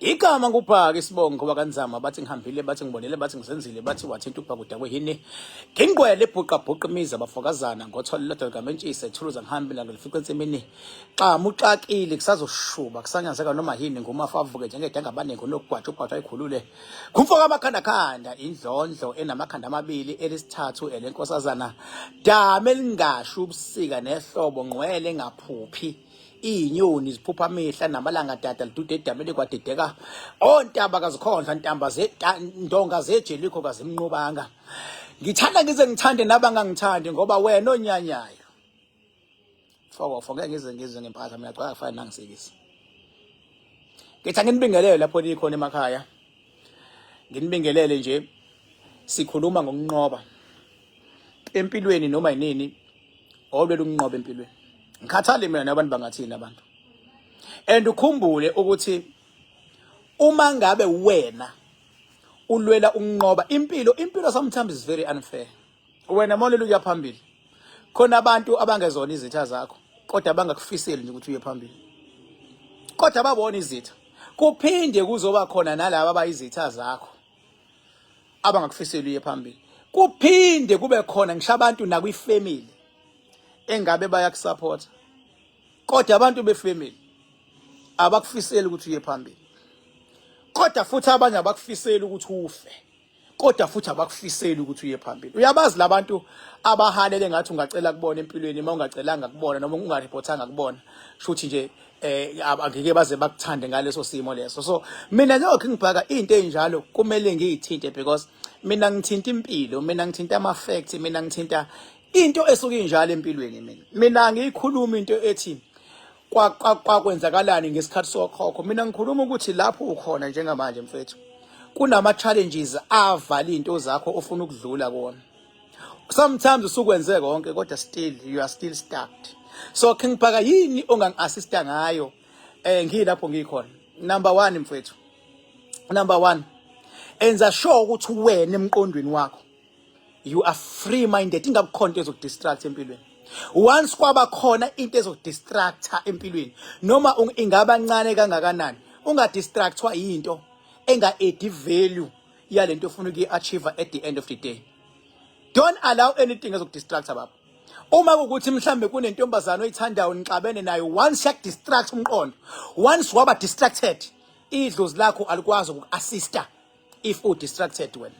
Igama ngubhaka isibongo wakanzama bathi ngihambile bathi ngibonile bathi ngizenzile bathi wathinta ubhakuda kwehini. Ngingqwele ibhuqa bhuqa imizi abafokazana ngothola lodwa likamentshisi ethuluza ngihambe la ngilifica ensimini. Xamu uxakile kusazoshuba kusanyazeka noma yini ngumafa avuke njengedanga abaningi unokugwaja ugwaja ayikhulule. Ngumfo kamakhandakhanda indlondlo enamakhanda amabili elisithathu elenkosazana dame elingasho ubusika nehlobo ngqwele engaphuphi. Iy'nyoni ziphupha amehla namalanga dada lidude edameni kwadideka ontaba kazikhondla ntamba ndonga zejelikho kazimnqobanga. Ngithanda ngize ngithande nabangangithandi ngoba wena onyanyayo. Fokofo ngeke ngize ngizwe ngempahla mina cha kufana nangisikisi. Ngithi anginibingelele lapho nikhona emakhaya. Nginibingelele nje sikhuluma ngokunqoba empilweni noma yinini olwela ukunqoba empilweni. Ngikhathali mina nabantu bangathini abantu. And ukhumbule ukuthi uma ngabe wena ulwela ukunqoba impilo, impilo sometimes is very unfair. Wena mawulwela ukuya phambili khona abantu abangezona izitha zakho kodwa bangakufiseli nje ukuthi uye phambili kodwa babona izitha kuphinde kuzoba khona nalaba abayizitha zakho abangakufiseli uye phambili kuphinde kube khona ngisho abantu nakwifamily engabe bayakusupport kodwa abantu befamily abakufiseli ukuthi uye phambili kodwa futhi abanye abakufiseli ukuthi ufe kodwa futhi abakufiseli ukuthi uye phambili. Uyabazi labantu abahalele ngathi ungacela kubona empilweni uma ungacelanga kubona noma ungareportanga kubona shuthi nje eh angike baze bakuthande ngaleso simo leso. So mina njengo King Bhaka into enjalo kumele ngiyithinte because mina ngithinta impilo, mina ngithinta ama facts, mina ngithinta into esuke injalo empilweni mina. Mina ngiyikhuluma into ethi kwakwenzakalani ngesikhathi sokhokho. Mina ngikhuluma ukuthi lapho ukhona njengamanje mfethu kunama challenges avala izinto zakho ofuna ukudlula kuwona. Sometimes usukwenze konke kodwa still you are still stuck. So King Bhaka yini ongangi-assista ngayo eh ngilapho ngikhona. Number 1 mfethu. Number 1 enza sure ukuthi wena emqondweni wakho you are free minded ingakukhona into ezokudistract empilweni. Once kwaba khona into ezokudistracta empilweni noma ingaba ncane kangakanani ungadistractwa yinto enga-add value yalento ofuna ukuyi-achieve at the end of the day. Don't allow anything ezokudistracta baba. Uma kuwukuthi mhlambe kunentombazane oyithandayo nixabene nayo once yakudistract umqondo once waba distracted idlozi lakho alikwazi ukuku-assista if u distracted wena.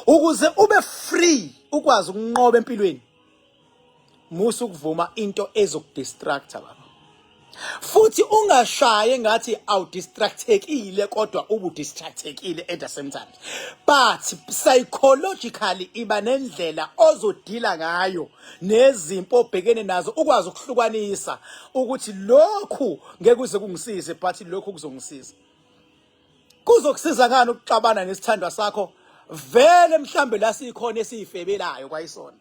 Ukuze ube free ukwazi ukunqoba empilweni musa ukuvuma into ezokudistracta baba. Futhi ungashaye ngathi awudistractekile kodwa ubudistractekile at the same time. But psychologically iba nendlela ozodila ngayo nezimpo obhekene nazo ukwazi ukuhlukanisa ukuthi lokhu ngeke kuze kungisize but lokhu kuzongisiza. Kuzokusiza ngani ukuxabana nesithandwa sakho vele mhlambe la sikhona esiyifebelayo kwayisona.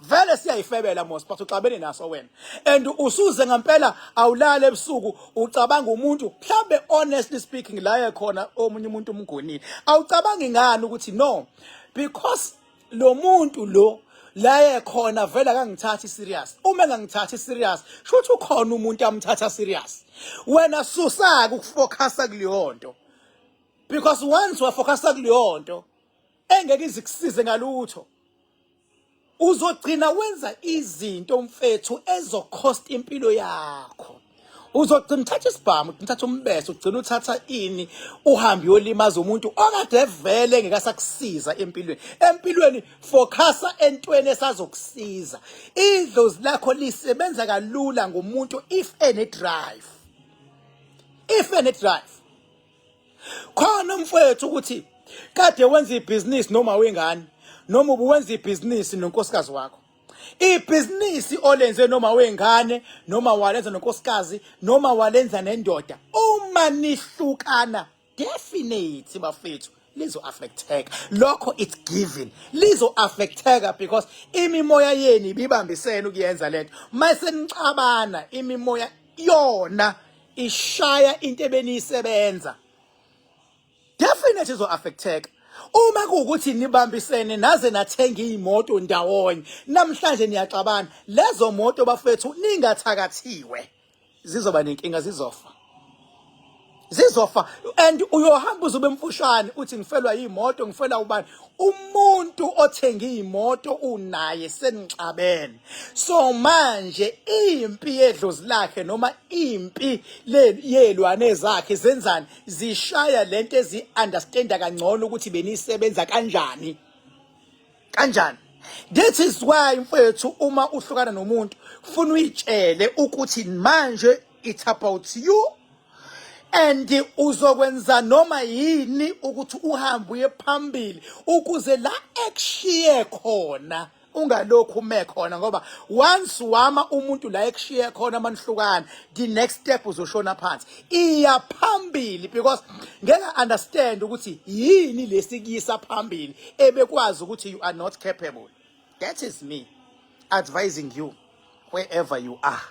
Vele siyayifebela mos but uxabene naso wena and usuze ngempela awulale ebusuku ucabanga umuntu mhlambe honestly speaking la ekhona omunye umuntu umgonile awucabangi ngani ukuthi no because lo muntu lo la ekhona vele akangithathi serious uma engangithathi serious shuthi ukhona umuntu amthatha serious wena susaka ukufocusa kuleyo nto because once wafocusa kuleyo nto engeke izikusize ngalutho uzogcina wenza izinto mfethu ezocost impilo yakho. Uzogcina uthatha isibhamu, uthatha umbese, ugcina uthatha ini, uhambe uyolimaza umuntu okade vele engekasakusiza empilweni. Empilweni focusa entweni esazokusiza. Idlozi lakho lisebenza kalula ngomuntu if ene drive. If ene drive. Khona mfethu ukuthi kade wenza ibhizinisi noma wengane noma ubuwenza ibhizinisi nonkosikazi wakho. Ibhizinisi olenze noma wengane noma walenza nonkosikazi noma walenza nendoda uma nihlukana definitely bafethu lizo affecteka. Lokho it's given. Lizo affecteka because imimoya yenu ibibambisene ukuyenza lento. Mase nixabana imimoya yona ishaya into ebeniyisebenza definitely izo affecteka. Uma kuwukuthi nibambisene naze nathenga iy'moto ndawonye namhlanje niyaxabana lezo moto bafethu ningathakathiwe zizoba nenkinga zizofa. Zizofa and uyohamba uzobe mfushane uthi ngifelwa yimoto, ngifelwa ubani. Umuntu othenga imoto unaye senixabene. So manje impi yedlozi lakhe noma impi yelwane zakhe zenzani? Zishaya lento ezi understanda kangcono ukuthi benisebenza kanjani. Kanjani? That is why mfethu uma uhlukana nomuntu funa uyitshele ukuthi manje it's about you and uzokwenza noma yini ukuthi uhambe uye phambili ukuze la ekushiye khona ungalokhu ume khona, ngoba once wama umuntu la ekushiye khona manihlukana, the next step uzoshona phansi, iya phambili, because ngeke understand ukuthi yini lesikuyisa phambili ebekwazi ukuthi you are not capable. That is me advising you wherever you are.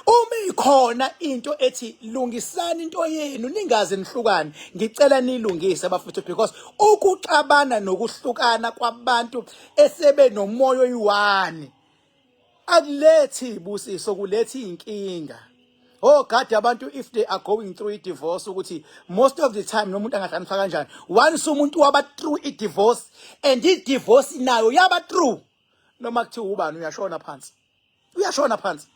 Uma ikhona into ethi lungisani into yenu ningaze nihlukane, ngicela nilungise bafethu, because ukuxabana nokuhlukana kwabantu esebe nomoya oyi-one akulethi ibusiso, kulethi inkinga. Oh God, abantu if they are going through a divorce, ukuthi most of the time nomuntu angahlanganiswa kanjani, once umuntu waba through i divorce and i divorce nayo yaba through, noma kuthiwa ubani uyashona phansi, uyashona phansi,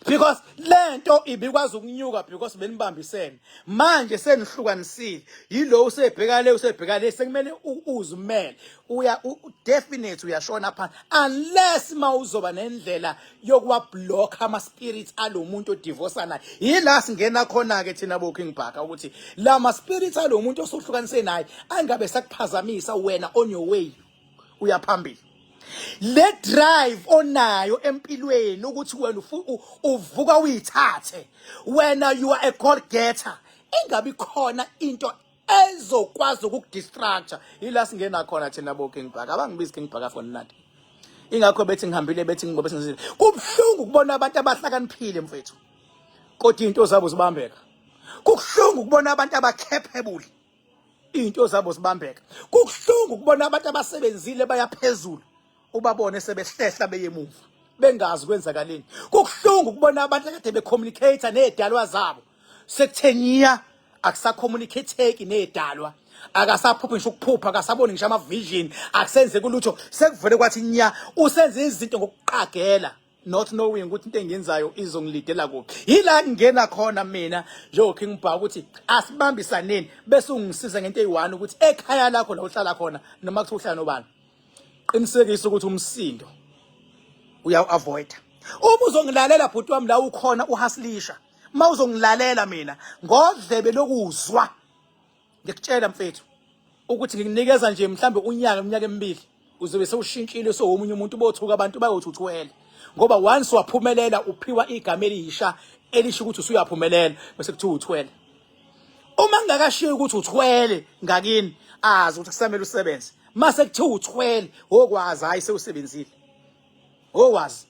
because lento ibikwazi ukunyuka because benibambisene. Manje senihlukanisile, yilo usebheka le, usebheka le, sekumele uzimele, uya definitely uyashona phansi unless mawuzoba nendlela yokuwa block ama spirits alomuntu odivorce naye. Yila singena khona ke thina bo King Bhaka ukuthi la ma spirits alomuntu osohlukanise naye angabe sakuphazamisa wena on your way uya phambili. Le drive onayo empilweni ukuthi wena uvuka uyithathe, wena you are a goal getter, ingabi khona into ezokwazi ukukudistracta. Yila singena khona thina bo King Bhaka. Abangibizi King Bhaka for nothing. Ingakho bethi ngihambile, bethi ngibobe sengizile. Kubuhlungu ukubona abantu abahlakaniphile mfethu kodwa into zabo zibambeka. Kubuhlungu ukubona abantu abacapable, into zabo zibambeka. Kubuhlungu ukubona abantu abasebenzile baya phezulu, ubabone sebehlehla beye emuva bengazi kwenzakaleni. Kubuhlungu ukubona abantu akade becommunicate nezidalwa zabo, sekutheniya akusacommunicateki nezidalwa, akasaphuphi ngisho ukuphupha, akasaboni ngisho ama-vision, akusenzeki lutho, sekuvele kwathi nya, usenze izinto ngokuqagela, not knowing ukuthi into engiyenzayo izongilidela kuphi. Yila ngingena khona mina njengo-King Bha ukuthi asibambisaneni, bese ungisiza ngento eyi-one, ukuthi ekhaya lakho la uhlala khona, noma kuthiwa uhlala nobani, qinisekisa ukuthi umsindo uyawu-avoida. Uma uzongilalela bhuti wami la ukhona uhasilisha, uma uzongilalela mina ngodlebe lokuzwa, ngikutshela mfethu ukuthi ngikunikeza nje mhlambe unyaka, iminyaka emibili, uzobe sewushintshile, sowomunye umuntu. Bothuka abantu, bayothi uthwele, ngoba once waphumelela uphiwa igama elisha elisho ukuthi usuyaphumelela, bese kuthiwa uthwele. Uma ngingakashiyi ukuthi uthwele ngakini, azi ukuthi kusamele usebenze. Mase kuthiwa uthwele, wokwazi hayi sewusebenzile, wokwazi.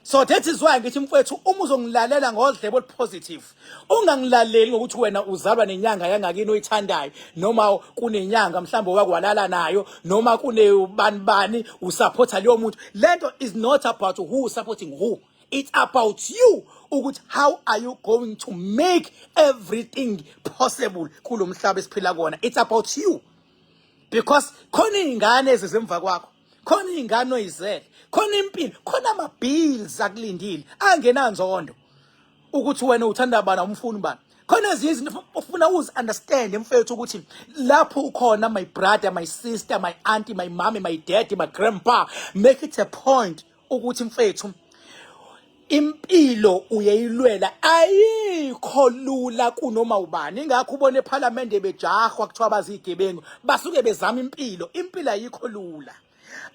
So that is why ngithi mfethu, uma uzongilalela ngodlebe olupositive, ungangilaleli ngokuthi wena uzalwa nenyanga yangakini oyithandayo, noma kunenyanga mhlawumbe owakwalala nayo, noma kune bani bani usupporta leyo muntu. Lento is not about who supporting who, it's about you ukuthi how are you going to make everything possible kulo mhlaba esiphila kuwona. It's about you, because khona izingane ezizemva kwakho, khona izingane oyizele, khona impilo, khona ama-bills akulindile angenanzondo ukuthi wena uthanda bani, awumfuni bani. Khona ezinye izinto ufuna uzi-understand mfethu ukuthi lapho ukhona, my brother, my sister, my auntie, my mommy, my daddy, my grandpa, make it a point ukuthi mfethu impilo uyayilwela, ayikho lula kunoma ubani. Ingakho ubona eParliament bejahwa kuthiwa bazigebengu, basuke bezama impilo. Impilo ayikho lula.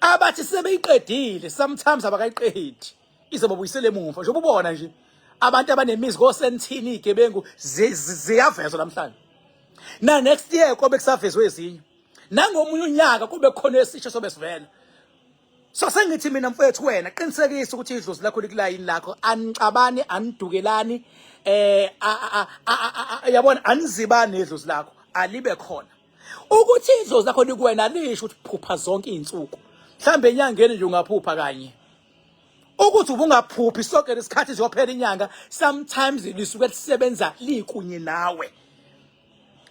Abathi sebeyiqedile sometimes abakayiqedi, izobabuyisela emuva. Njengoba ubona nje abantu abanemizi koSentini, izigebengu ziyavezwa namhlanje, na next year kobe kusavezwe ezinye, nangomunye unyaka kube khona esisha sobe sivela. So sengithi mina mfethu, wena qinisekisa ukuthi idlozi lakho likulayini lakho, anixabani, anidukelani, yabona, anizibani nedlozi lakho, alibe khona. Ukuthi idlozi lakho likuwena lisho ukuthi phupha zonke izinsuku. Mhlambe enyangeni nje ungaphupha kanye. Ukuthi ubungaphuphi sonke lesikhathi izophela inyanga, sometimes lisuke lisebenza likunye nawe.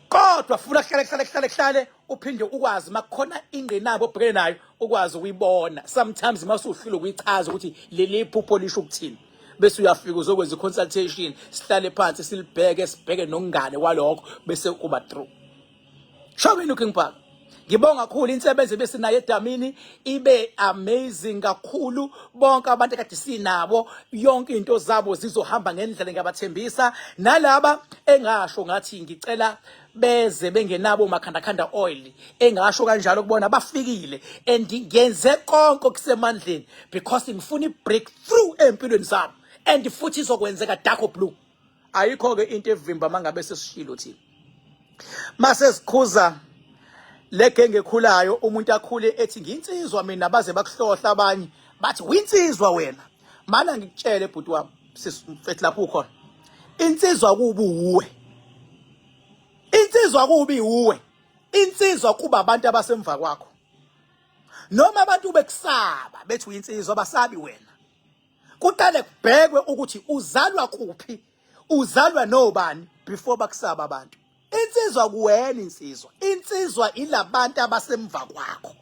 Kodwa funa kuhlale kuhlale kuhlale kuhlale uphinde ukwazi makukhona ingqinamba obhekene nayo ukwazi ukuyibona. Sometimes masuhlule ukuyichaza ukuthi leli phupho lisho ukuthini. Bese uyafika uzokwenza i-consultation, sihlale phansi silibheke, sibheke nokungane kwalokho bese kuba through. Show me looking back. Ngibonga kakhulu insebenzo ebesinayo edamini ibe amazing kakhulu. Bonke abantu ekade sinabo yonke into zabo zizohamba ngendlela ngiyabathembisa. Nalaba engasho ngathi ngicela beze bengenabo makhandakhanda oil, engasho kanjalo kubona bafikile and ngenze konke okusemandleni because ngifuna i-breakthrough empilweni zabo and futhi izokwenzeka dark or blue. Ayikho ke into evimba mangabe sesishilo thina. Mase sikhuza le genge ekhulayo, umuntu akhule ethi nginsizwa mina, baze bakuhlohla abanye bathi winsizwa wena. Mana ngikutshele bhuti wami, sisifethi lapho ukhona, insizwa kuba uwe, insizwa kubi uwe, insizwa kuba abantu abasemva kwakho. Noma abantu bekusaba bethi uyinsizwa, basabi wena. Kuqale kubhekwe ukuthi uzalwa kuphi, uzalwa nobani before bakusaba abantu. Insizwa kuwena, insizwa, insizwa ilabantu abasemva kwakho.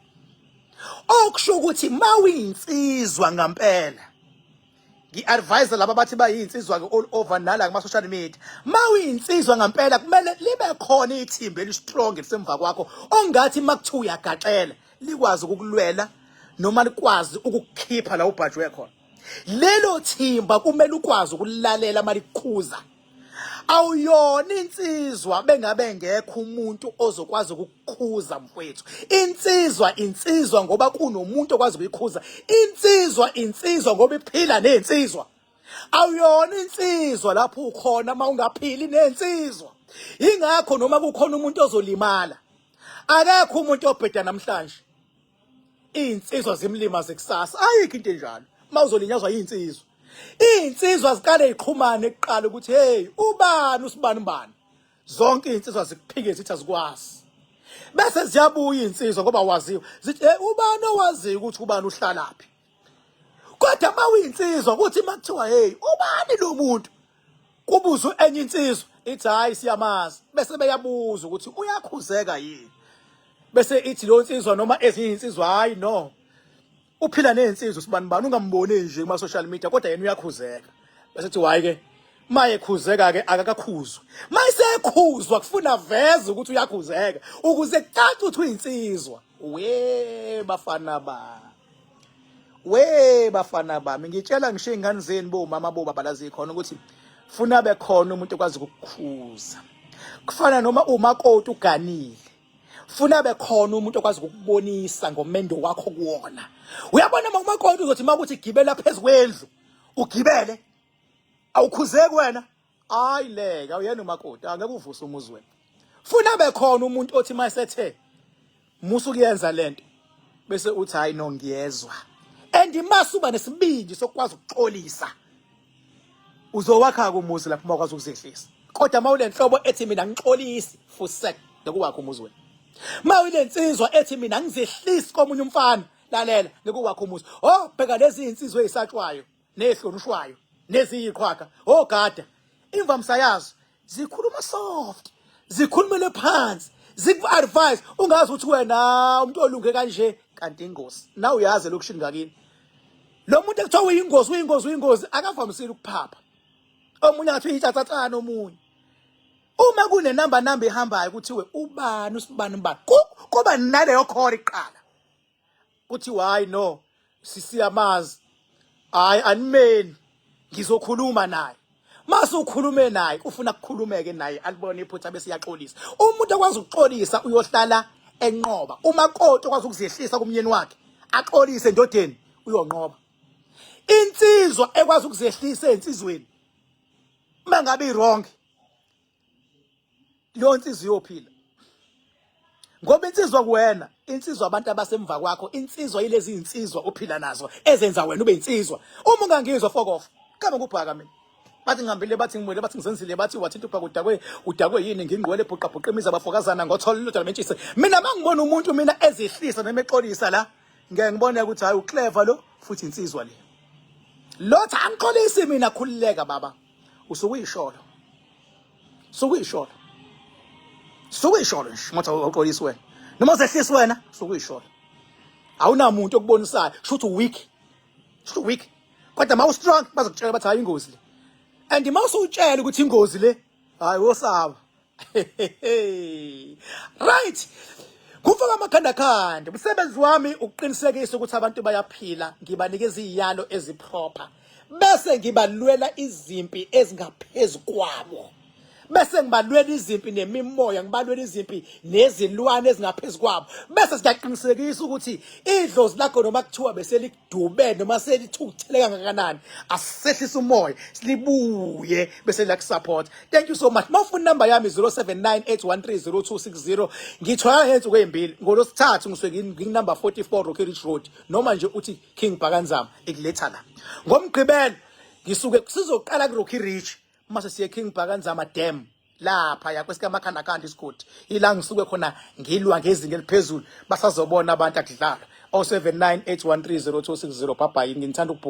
Okusho ukuthi mawuyinsizwa ngampela, ngi-advise laba bathi bayinsizwa ke all over nala kuma social media, mawuyinsizwa ngampela kumele libe khona ithimba elistrong elisemva kwakho, ongathi makuthiwa uyagaxela likwazi ukukulwela noma likwazi ukukukhipha la ubhajwe khona. Lelo thimba kumele ukwazi ukulalela malikukhuza. Awuyona insizwa bengabe ngekho umuntu ozokwazi ukukukhuza mfowethu. Insizwa insizwa ngoba kunomuntu okwazi ukuyikhuza. Insizwa insizwa ngoba iphila nezinsizwa. Awuyona insizwa lapho ukhona uma ungaphili nensizwa. Ingakho noma kukhona umuntu ozolimala, akekho umuntu obheda namhlanje iy'nsizwa zimlimaze kusasa. Ayikho into enjalo. Uma uzolinyazwa iy'nsizwa, iy'nsizwa ziqale y'xhumane kuqala ukuthi hey, ubani usibani bani. Zonke iy'nsizwa zikuphike zithi azikwazi, bese ziyabuya iy'nsizwa ngoba waziwa, zithi hey, ubani owaziyo ukuthi ubani uhlalaphi. Kodwa uma uyinsizwa kuthi uma kuthiwa hey, ubani lo muntu, kubuzwe enye insizwa ithi hayi siyamazi, bese beyabuza ukuthi uyakhuzeka yini, bese ithi lo nsizwa noma ezinye insizwa hayi no, uphila nezinsizwa sibani bani, ungamboni nje kuma social media kodwa yena uyakhuzeka. Bese kuthi hayi ke maye khuzeka ke akakakhuzwe, mayisekhuzwa kufuna veze ukuthi uyakhuzeka ukuze kucace ukuthi uyinsizwa. We bafana ba, we bafana bami, ngitshela ngisho iy'ngane zenu bomama bobaba la zikhona ukuthi funa bekhona umuntu okwazi ukukukhuza. Kufana noma umakoti uganile, funa bekhona umuntu okwazi ukukubonisa ngomendo wakho kuwona. Uyabona uma umakoti uzothi uma kuthi gibela phezu kwendlu ugibele, awukhuzeki wena. Hayi leka, awuyena umakoti, angeke uvuse umuzi wena. Funa bekhona umuntu othi mayisethe musu kuyenza lento, bese uthi hayi no ngiyezwa. And masuba nesibindi sokwazi ukuxolisa, uzowakha umuzi lapho uma ukwazi ukuzehlisa. Kodwa uma ulenhlobo ethi mina ngixolisi, fusek ngeke umuzi wena. Uma uyilensizwa ethi mina ngizehlisi komunye umfana, lalela, ngeke uwakhe umuzi. Oh, bheka lezi insizwa ezisatshwayo nezihlonishwayo neziyiqhwaga, ogada imvamisa yazo zikhuluma soft, zikhulumele phansi, ziku-advise ungazi ukuthi wena umuntu olunge kanje kanti ingozi. Na uyazi elokishini ngakini lo muntu ekuthiwa uyingozi, uyingozi, uyingozi, akavamisile ukuphapha. Omunye ngathi uyitsatsatsana, omunye uma kunenamba namba ehambayo kuthiwe ubani usibani bani, kuba naleyo khora iqala kuthiwa hayi no sisiyamazi, hayi animeni ngizokhuluma naye. Mase ukhulume naye ufuna kukhulumeke naye alibone iphutha bese iyaxolisa. Umuntu okwazi ukuxolisa uyohlala enqoba. Umakoti okwazi ukuzehlisa kumyeni wakhe axolise endodeni uyonqoba. Insizwa ekwazi ukuzehlisa ensizweni mangabe i-wrong, leyo nsizwa iyophila. Ngoba insizwa kuwena, insizwa abantu abasemva kwakho, insizwa yilezi insizwa ophila nazo ezenza wena ube insizwa. Uma ungangizwa fokofa, kama kubhaka mina. Bathi ngihambile, bathi ngimwele, bathi ngizenzile, bathi wathinta ubhaka udakwe, udakwe yini, ngingqwele bhuqa bhuqa imizi abafokazana ngothola ilodwa lamentshise. Mina mangibona umuntu mina ezehlisa noma exolisa la, ngeke ngibone ukuthi hayi uclever lo futhi insizwa le. Lotha angixolisi mina khululeka baba. Usukuyisholo. Sukuyisholo. Sukuyisholo nje ngothi awuxolisi wena. Noma uzehlisi wena sukuyisholo. Awunamuntu okubonisayo shuthi weak. Shuthi weak. Kodwa ma u-strong bazokutshela bathi hayi ingozi le. And uma usutshela ukuthi ingozi le, hayi wosaba. Right. Kufaka amakhandakhanda. Umsebenzi wami ukuqinisekisa ukuthi abantu bayaphila, ngibanikeza iziyalo eziproper. Bese ngibalwela izimpi ezingaphezu kwabo. Bese ngibalwela izimpi nemimoya, ngibalwela izimpi nezilwane ezingaphezu kwabo. Bese siyaqinisekisa ukuthi idlozi lakho noma kuthiwa beselikudube noma selithukuthele kangakanani, asisehlisa umoya, silibuye bese liyakusupport. Thank you so much. Mawufuna inamba yami 0798130260 ngithola ngezinsuku ezimbili. Ngolwesithathu ngisuke nginumber 44 Rocky Ridge Road noma nje uthi King Bhakanzama ikuletha la. Ngomgqibelo ngisuke sizoqala ku Rocky Ridge mase siye King Bhakanzama Dam lapha yakwesikamakhanda isigodi ila ngisuke khona ngilwa ngezinga eliphezulu basazobona abantu akudlalwa 0798130260 bye bye nginithanda ukubhuka.